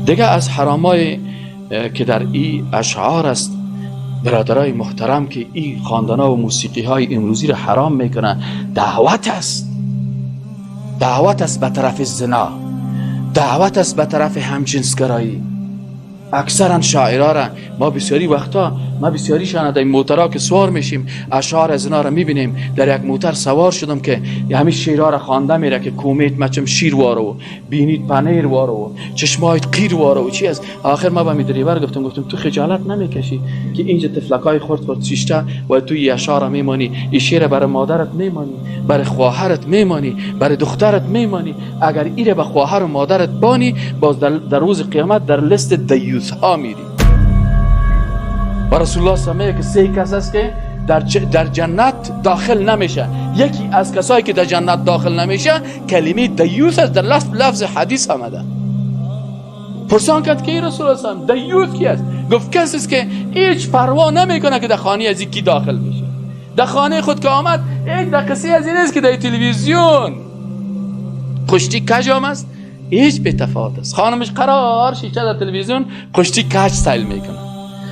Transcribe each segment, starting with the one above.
دیگه از حرامای که در این اشعار است برادرای محترم که این خواندن‌ها و موسیقی های امروزی را حرام میکنه، دعوت است. دعوت است به طرف زنا، دعوت است به طرف همجنسگرایی. اکثرا شاعرها را ما بسیاری وقتا، ما بسیاری شان در موترها که سوار میشیم اشعار از اینا را میبینیم. در یک موتر سوار شدم که همین شعرها را خوانده میره که کومیت مچم شیر وارو، بینید پنیر وارو، چشمایت قیر وارو، چی است. آخر ما به می دریور گفتم تو خجالت نمیکشی که اینجا طفلکای خرد خرد شیشته و تو این اشعار میمانی، این شعر برای مادرت میمانی، برای خواهرت میمانی، برای دخترت میمانی. اگر ایره به خواهر و مادرت بانی، باز در روز قیامت در لیست دیوث ها میری. و رسول الله صلی که سه کس است که در جنت داخل نمیشه. یکی از کسایی که در جنت داخل نمیشه کلمه دیوث است، در لفظ حدیث آمده. پرسان کرد که رسول الله صلی دیوث کی است؟ گفت کسی است که هیچ پروا نمیکنه که در خانه از کی داخل میشه. در خانه خود که آمد یک دقیقه از این است که در تلویزیون کشتی کجام است، هیچ به تفاوت است. خانمش قرار شیشه در تلویزیون کشتی کج سایل میکنه،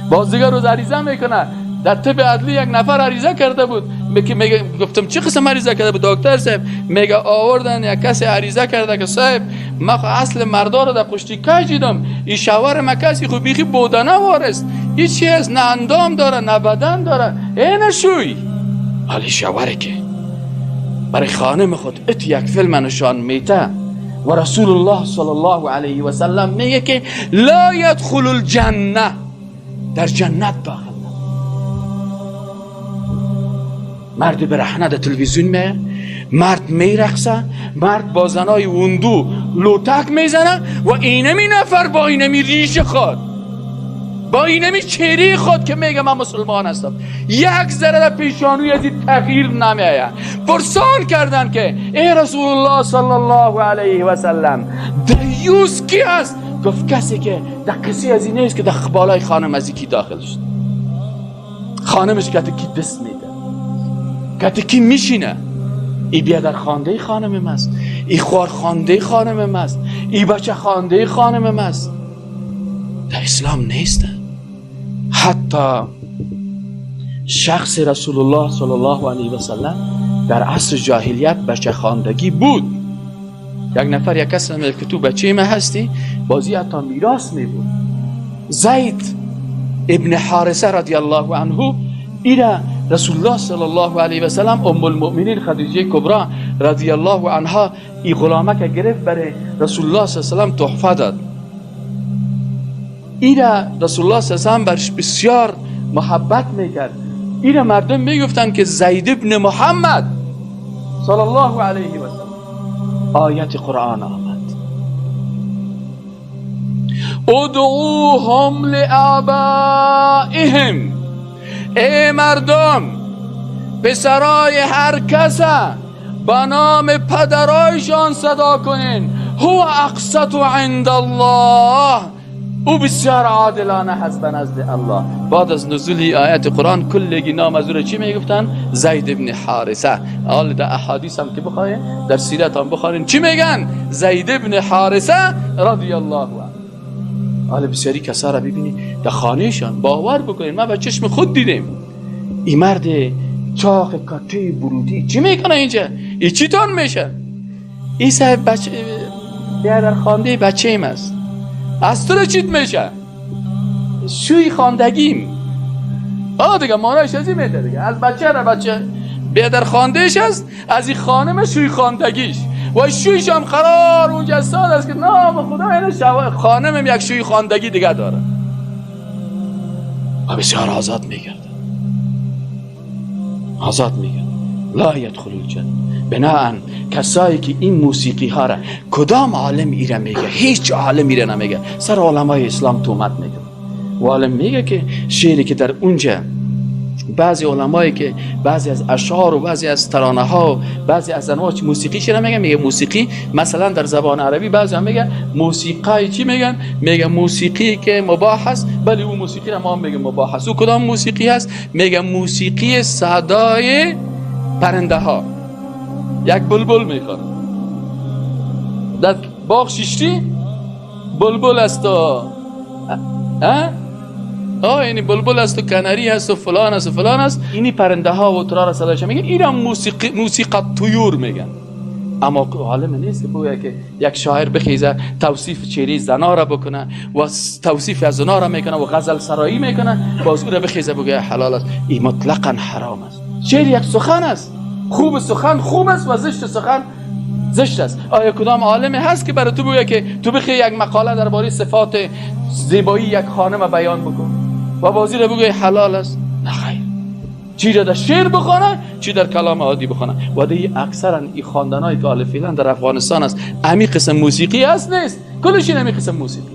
باز دیگر روز عریضه میکنه. در طب عدلی یک نفر عریضه کرده بود، میگه گفتم چه قسم عریضه کرده بود دکتر صاحب؟ میگه آوردن یک کسی عریضه کرده که صاحب ما اصل مردا رو در کشتی کج دیدم، این شوهر ما کسی خو بیخی بودنه وارست، هیچ چیز نه اندام داره نه بدن داره، این شوی. حالی شوهره که برای خانم خود ات یک فیلم نشان میته و رسول الله صلی الله علیه و سلم میگه که لا یدخل الجنه، در جنت داخل. مرد برهنه در تلویزیون میه، مرد میرقصه، مرد با زنای وندو لوتک میزنه و اینمی نفر با اینمی ریش خود، با اینمی چهره خود که میگه من مسلمان هستم، یک ذره در پیشانوی از این تغییر نمیآید. پرسان کردن که ای رسول الله صلی الله علیه و سلم دیوث کی است؟ گفت کسی که در کسی از این نیست که در بالای خانم از کی داخل شد، خانمش که کی دست میده، که کی میشینه، ای بیادر خانده خانم ماست، ای خوار خانده خانم ماست، ای بچه خانده خانم ماست. در اسلام نیست. حتی شخص رسول الله صلی الله علیه و سلم در عصر جاهلیت بچه خواندگی بود. یک نفر یک کس میگه که تو بچه ما هستی، بازی حتی میراث می بود. زید ابن حارثه رضی الله عنه ایره رسول الله صلی الله علیه و سلم ام المؤمنین خدیجه کبرا رضی الله عنها ای غلامه که گرفت برای رسول الله صلی الله علیه و سلم تحفه داد. ایره رسول الله صلی الله علیه و سلم برش بسیار محبت میکرد. ایره مردم میگفتن که زید ابن محمد صلی الله علیه و سلم. آیت قرآن آمد، ادعوهم لآبائهم، ای مردم پسرای هر کس با نام پدرایشان صدا کنین، هو اقسط عند الله، او بسیار عادلانه هست به نزد الله. بعد از نزول آیت قرآن کلگی نام از او را چی میگفتن؟ زید ابن حارثه. حال در احادیث هم که بخواین در سیرت هم بخوانین چی میگن؟ زید ابن حارثه رضی الله عنه. حالا بسیاری کسا را ببینی در خانهشان، باور بکنین ما به چشم خود دیدیم، این مرد چاق کتی برودی چی میکنه اینجا؟ ای چی تان میشه؟ ای صاحب بچه در خانده بچه ایم است، از تو چیت میشه؟ شوی خواندگیم. آه دیگه مانایش از این میده دیگه، از بچه را بچه بیادر خواندهش است، از این خانم شوی خواندگیش و شویش هم قرار اونجا استاد است که نام خدا اینه خانمم یک شوی خواندگی دیگه داره و بسیار آزاد میگرده، آزاد میگرده. لا یدخل الجنه. بناهن کسایی که این موسیقی ها را کدام عالم ایره میگه؟ هیچ عالم ایره نمیگه، سر علمای اسلام تهمت میگه. و عالم میگه که شعری که در اونجا بعضی علمایی که بعضی از اشعار و بعضی از ترانه ها و بعضی از انواع موسیقی چرا میگن؟ میگه موسیقی مثلا در زبان عربی بعضی هم میگن موسیقی چی میگن؟ میگه موسیقی که مباح است، ولی اون موسیقی را ما میگه مباح است. او کدام موسیقی است؟ میگه موسیقی صدای پرنده ها. یک بلبل میخواد در باغ شیشتی، بلبل است و یعنی بلبل است و کنری است و فلان است و فلان است. اینی پرنده ها و ترا را صدایش میگن، اینا موسیقی طیور میگن. اما عالم نیست که بگه که یک شاعر بخیزه توصیف چهره زنا را بکنه و توصیف از زنا را میکنه و غزل سرایی میکنه، باز او را بخیزه بگه حلال است. این مطلقا حرام است. شعر یک سخن است، خوب سخن خوب است و زشت سخن زشت است. آیا کدام عالمی هست که برای تو بگه که تو بخی یک مقاله درباره صفات زیبایی یک خانم بیان بکن و بازی را بگه حلال است؟ نه خیر. چی را در شعر بخوانه، چی در کلام عادی بخوانه. و دی اکثرا این خواندنایی که حال فعلا در افغانستان است، امی قسم موسیقی است نیست، کلش این امی قسم موسیقی.